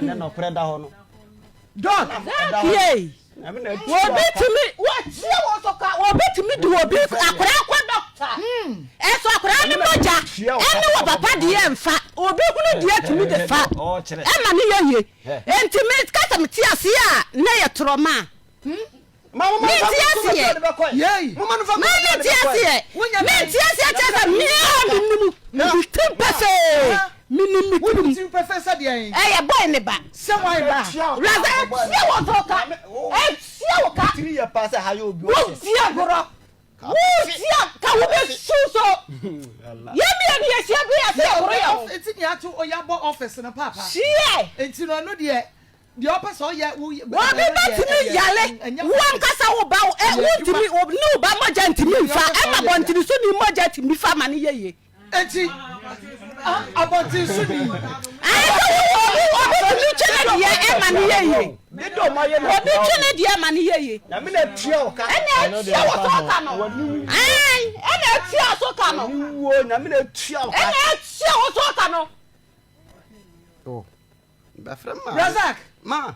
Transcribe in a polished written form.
Ɛnɛ nɔkorɛ da hɔ no. Dɔk. Yei. Obi tumi wɔtie wɔ so ka obi tumi de obi akwadaa kɔ dɔkta. Ɛso akwadaa ne mogya ɛne wɔ papa deɛ nfa obi hunu deɛ tumi de fa ɛma ne yɛ yie. Enti me kasa me te aseɛ a na yɛ torɔma. Mente aseɛ. Mente aseɛ. Mente aseɛ kyerɛ sɛ me a menim me tirim pefee. Menim me tirim. Ɛyɛ boy ne ba. Raza ɛtua wo so ka. Ɛtua wo ka. Wodi agorɔ. Wotia ka wobɛsu so. Yɛn mmienu yɛhyia bi yɛse yɛhoro yɛn ho. Nti nea ato oyabɔ office no paapa. Hyeɛ. Nti no ɛno deɛ Deɛ ɔpɛ sɛ ɔyɛ wo Obi bɛtumi yare wo ankasa wo ba wo wontumi ne wo ba mogya ntumi nfa ɛma bɔntene so ni mogya tumi fa ma no yɛ yie. Eti abɔnten so ni. Ayɛ sɛ wo obi obi tumi twe ne deɛ ɛma no yɛ yie. Obi twe ne deɛ ɛma no yɛ yie. Ɛna etua wɔ so ka no. Ɛna etua so ka no. Ɛna etua wɔ so ka no. Bɛfrɛ ma. Razak. Ma.